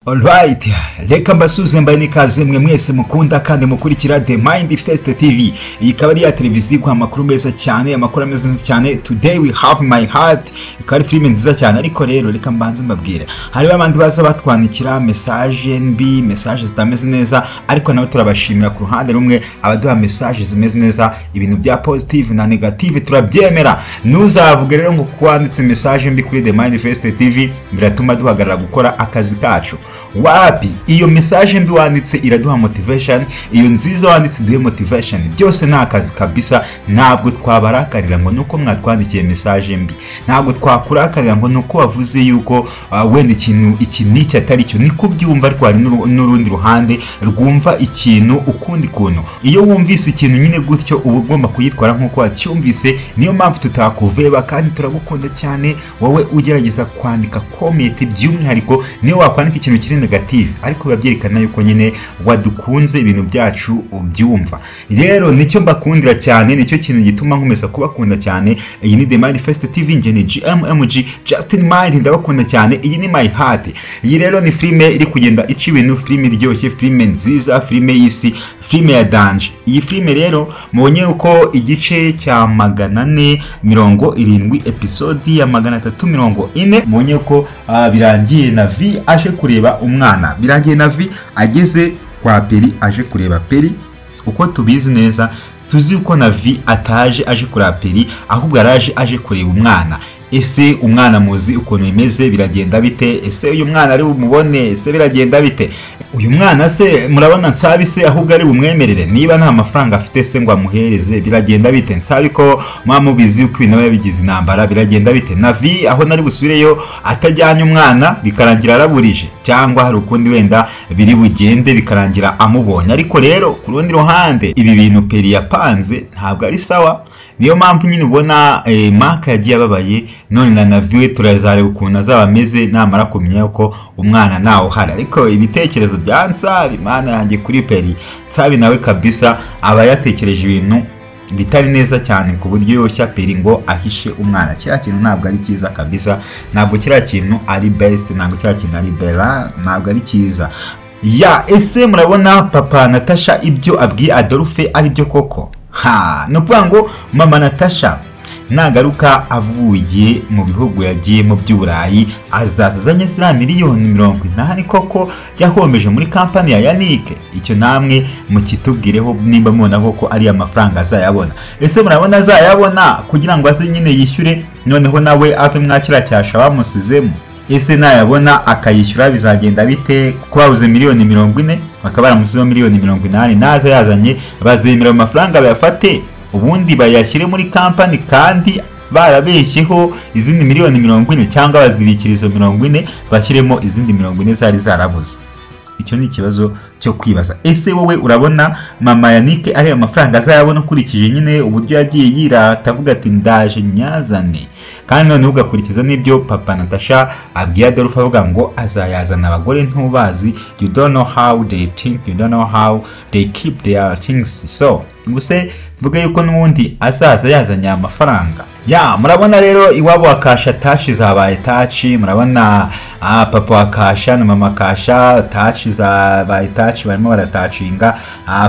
Alright, reka mbasuze mbaye n'ikaze mwe mwese mukunda kandi mukurikira The Mind Fest TV. Iyi ikaba ari ya televiziyo iguha amakuru meza cyane, amakuru ameze neza cyane. Today we have My Heart, ikaba ari filime nziza cyane. Ariko rero reka mbanze mbabwire, hariho abandi baza batwandikira message mbi, message zitameze neza, ariko nabo turabashimira ku ruhande rumwe, abaduha message zimeze neza, ibintu bya positive na negative turabyemera. Ntuzavuge rero ngo kuko wanditse message mbi kuri The Mind Fest TV biratuma duhagarara gukora akazi kacu. Wapi, iyo message mbi wanditse iraduha motivation, iyo nziza wanditse iduhe motivation. Byose ni akazi kabisa. Ntabwo twabarakarira ngo nuko mwatwandikiye message mbi, ntabwo twakurakarira ngo nuko wavuze yuko wenda ikintu iki n'iki atari cyo. Niko ubyumva, ariko hari n'urundi ruhande rwumva ikintu ukundi kuntu. Iyo wumvise ikintu nyine gutyo, uba ugomba kuyitwara nk'uko wacyumvise. Niyo mpamvu tutakuveba kandi turagukunda cyane wowe ugerageza kwandika comment, by'umwihariko niyo wakwandika ikintu kiri negative, ariko biba byerekana yuko nyine wadukunze, ibintu byacu ubyumva. Rero nicyo mbakundira cyane, nicyo kintu gituma nkomeza kubakunda cyane. Iyi ni The Manifest TV, njye ni GMMG Justin Mind, ndabakunda cyane. Iyi ni My Heart. Iyi rero ni filime iri kugenda ica ibintu, filime iryoshye, filime nziza, filime y'isi, filime ya danger. Iyi filime rero mubonye uko igice cya 470, episode ya 340, mubonye ko birangiye na V aje kureba umwana, birangiye na V ageze kwa Peri aje kureba Peri. Uko tubizi neza, tuzi uko na V ataje aje kureba Peri, ahubwo araje aje kureba umwana. Ese umwana muzi ukuntu bimeze, biragenda bite? Ese uyu mwana ari bumubone? Ese biragenda bite? Uyu mwana se murabona Nsabi se ahubwo ari bumwemerere? Niba nta mafaranga afite se ngo amuhereze, biragenda bite? Nsabi ko muba mubizi yuko ibintu aba yabigize intambara, biragenda bite? Na Vi aho nari busubireyo atajyanye umwana bikarangira araburije, cyangwa hari ukundi wenda biri bugende bikarangira amubonye. Ariko rero ku rundi ruhande, ibi bintu Peri yapanze ntabwo ari sawa. Niyo mpamvu nyine ubona Maka yagiye ababaye. None na Navi turazareba ukuntu azaba ameze namara kumenya ko umwana ntawe uhari. Ariko ibitekerezo bya Nsabi, Mana yanjye, kuri Peri, Nsabi nawe kabisa aba yatekereje ibintu bitari neza cyane, ku buryo yoshya Peri ngo ahishe umwana. Kiriya kintu ntabwo ari cyiza kabisa, ntabwo kiriya kintu ari best, ntabwo kiriya kintu ari bera, ntabwo ari cyiza. Ya, ese murabona papa Natasha ibyo abwiye Adolphe ari byo koko? Ha, ni ukuvuga ngo mama Natasha nagaruka avuye mu bihugu yagiyemo by'Uburayi, azaza azanye ziriya miliyoni 80 koko yahombeje muri kampani ya Yannick? Icyo namwe mukitubwireho nimba mubona koko ariya mafaranga azayabona. Ese murabona azayabona kugira ngo aze nyine yishyure, noneho nawe ave mwakira cyasha bamusizemo? Ese nayabona akayishyura bizagenda bite, kuko babuze miliyoni 40, bakaba baramusizeho miliyoni 80? Naza yazanye, bazemera ayo mafaranga bayafate, ubundi bayashyire muri kampani kandi barabeshyeho izindi miliyoni 40, cyangwa bazibikira izo 40 bashyiremo izindi 40 zari zarabuze? Icyo ni ikibazo cyo kwibaza. Ese wowe urabona mama Yannick ariya mafaranga azayabona, ukurikije nyine uburyo yagiye yirata avuga ati "Ndaje nyazane", kandi noneho ugakurikiza n'ibyo papa Natasha abwiye Adolphe avuga ngo azayazana, abagore ntubazi, you don't know how they think, you don't know how they keep their things? So ubuse tuvuge yuko n'ubundi azaza yazanye aya mafaranga? Ya, murabona rero iwabo wa Kasha touch zabaye touch. Murabona papa wa Kasha na mama Kasha, touch zabaye touch, barimo baratouchinga.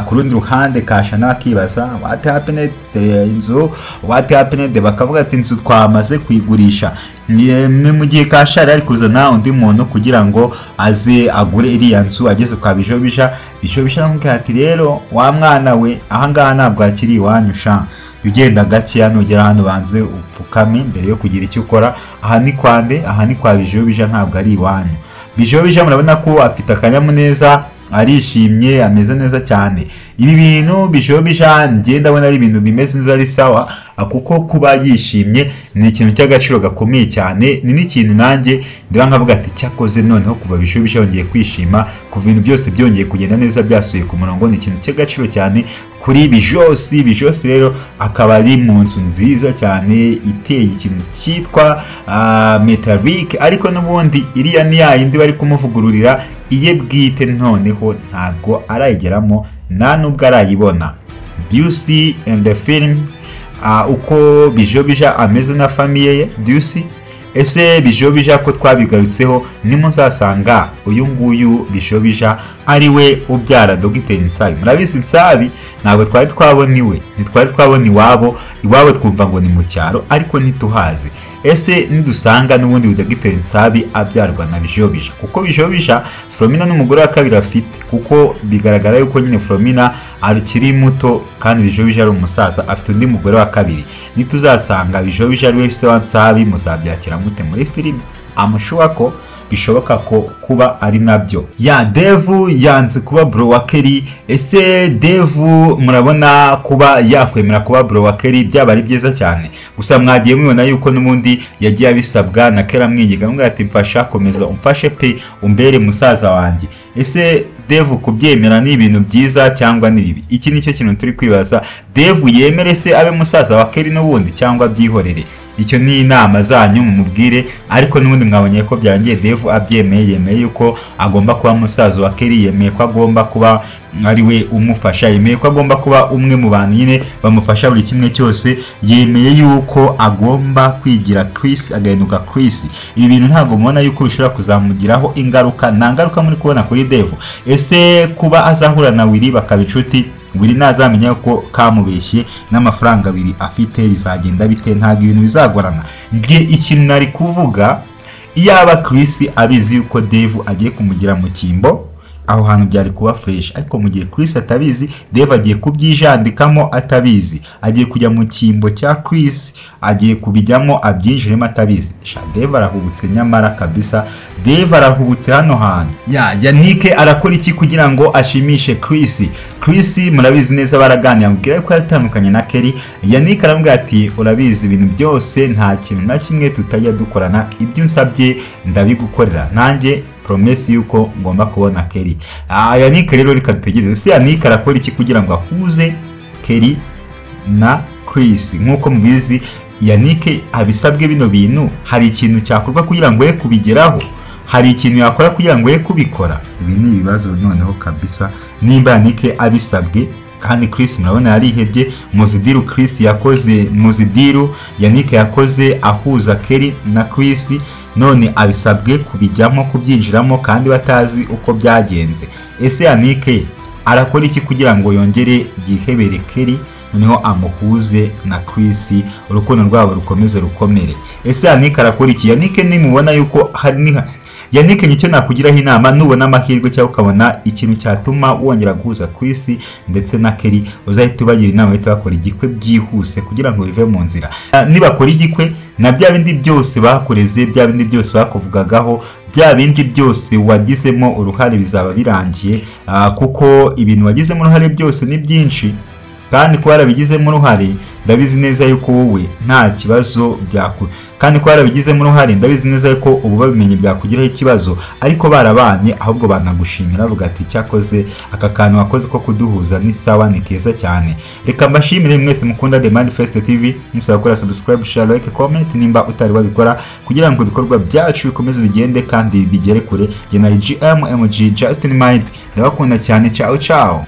Ku rundi ruhande Kasha nawe akibaza what happened inzu, what happened. Bakavuga ati inzu twamaze kuyigurisha. Ni mu gihe Kasha yari ari kuzana undi muntu kugira ngo aze agure iriya nzu. Ageze kwa Bijobisha, Bijobisha aramubwira ati "Rero wa mwana we, ahangaha ntabwo hakiri iwanyu sha. Ugenda gakeya, nugera hano banze upfukame mbere yo kugira icyo ukora. Aha ni kwa nde? Aha ni kwa Bijobija, ntabwo ari iwanyu." Bijobija murabona ko afite akanyamuneza, arishimye, ameze neza cyane. Ibi bintu Bijobija njye ndabona ari ibintu bimeze neza, ari sawa, kuko kuba yishimye ni ikintu cy'agaciro gakomeye cyane. Ni n'ikintu nanjye ndeba nkavuga ati cyakoze noneho kuva Bijobija yongeye kwishima, kuva ibintu byose byongeye kugenda neza, byasubiye ku murongo, ni ikintu cy'agaciro cyane kuri Bijosi. Bijosi rero akaba ari mu nzu nziza cyane iteye ikintu cyitwa metallic, ariko n'ubundi iriya ni ya yindi bari kumuvugururira. Iye bwite noneho ntabwo arayigeramo, nta nubwo arayibona. Do you see in the film uko Bijobija ameze na famille ye? Do you see? Ese Bijobija ko twabigarutseho Nimuzasanga uyu nguyu Bijobija ari we ubyara Dogiteri Nsabi. Murabizi Nsabi ntabwo twari twabona iwe, ntitwari twabona iwabo, iwabo twumva ngo ni mu cyaro ariko ntituhazi. Ese nidusanga n'ubundi Dogiteri Nsabi abyarwa na Bijobija, kuko Bijobija Flomina n'umugore wa kabiri afite, kuko bigaragara yuko nyine Flomina akiri muto kandi Bijobija ari umusaza, afite undi mugore wa kabiri. Nituzasanga Bijobija ari we se wa Nsabi, muzabyakira mute muri filime? Amushuwa ko bishoboka ko kuba ari nabyo. Ya Devu yanze kuba bro wa Kelly. Ese Devu murabona kuba yakwemera kuba bro wa Kelly byaba ari byiza cyane? Gusa mwagiye mubona yuko n'ubundi yagiye abisabwa na Kelly amwinginga, amubwira ati mfasha, komeza umfashe pe, umbere musaza wanjye. Ese Devu kubyemera ni ibintu byiza cyangwa ni bibi? Iki nicyo kintu turi kwibaza. Devu yemere se abe musaza wa Kelly n'ubundi cyangwa byihorere? Icyo ni inama zanyu mumubwire, ariko n'ubundi mwabonye ko byarangiye Devu abyemeye, yemeye yuko agomba kuba musaza wa Kelly, yemeye ko agomba kuba ari we umufasha, yemeye ko agomba kuba umwe mu bantu nyine bamufasha buri kimwe cyose, yemeye yuko agomba kwigira Chris, agahinduka Chris. Ibi bintu ntabwo mubona yuko bishobora kuzamugiraho ingaruka? Nta ngaruka muri kubona kuri Devu. Ese kuba azahura na Willy bakaba inshuti, Willy ntazamenya ko kamubeshye n'amafaranga Willy afite, bizagenda bite? Ntabwo ibintu bizagorana. Nge ikintu nari kuvuga, iyaba Chris abizi yuko Devu agiye kumugira mu cyimbo, aho hantu byari kuba fresh. Ariko mu gihe Chris atabizi, Dev agiye kubyijandikamo atabizi, agiye kujya mu cyimbo cya Chris, agiye kubijyamo abyinjiremo atabizi. Sha Dev arahubutse nyamara kabisa, Dev arahubutse hano hantu. Ya Yannick arakora iki kugira ngo ashimishe Chris? Chris murabizi neza baraganira, amubwira ko yatandukanye na Kelly. Yannick aramubwira ati urabizi ibintu byose, nta kintu na kimwe tutajya dukorana, ibyo unsabye ndabigukorera, nanjye promesse yuko ngomba kubona Kelly. Yannick rero reka dutegereze. Ese Yannick arakora iki kugira ngo ahuze Kelly na Chris? Nkuko mubizi Yannick abisabwe bino bintu, hari ikintu cyakorwa kugira ngo ye kubigeraho, hari ikintu yakora kugira ngo ye kubikora. Ibi ni ibibazo noneho kabisa nimba Yannick abisabwe. Kandi Chris murabona yarihebye, muzidiru Chris yakoze, muzidiru Yannick yakoze ahuza Kelly na Chris, none abisabwe kubijyamo kubyinjiramo kandi batazi uko byagenze. Ese Yannick arakora iki kugira ngo yongere yihebere Kelly, noneho amuhuze na Chris, urukundo rwabo rukomeze rukomere? Ese Yannick arakora iki? Yannick nimubona yuko hari Yannick nicyo nakugiraho inama, nubona amahirwe cyangwa ukabona ikintu cyatuma wongera guhuza Chris ndetse na Kelly, uzahita ubagira inama bahita bakora igikwe byihuse kugira ngo bive mu nzira. Nibakora igikwe na bya bindi byose bakoreze, bya bindi byose bakuvugagaho, bya bindi byose wagizemo uruhare bizaba birangiye, kuko ibintu wagizemo uruhare byose ni byinshi, kandi kuba warabigizemo uruhare ndabizi neza yuko wowe nta kibazo byaku, kandi kuba warabigizemo uruhare ndabizi neza yuko ubu babimenye byakugiraho ikibazo, ariko barabanye ahubwo banagushimira bavuga ati cyakoze aka kantu wakoze ko kuduhuza ni sawa, ni keza cyane. Reka mbashimire mwese mukunda The Manifest TV, musaba gukora subscribe, share, like, comment nimba utari wabikora kugira ngo ibikorwa byacu bikomeze bigende kandi bigere kure. Jye na GMMG Justin Mind, ndabakunda cyane. Ciao ciao.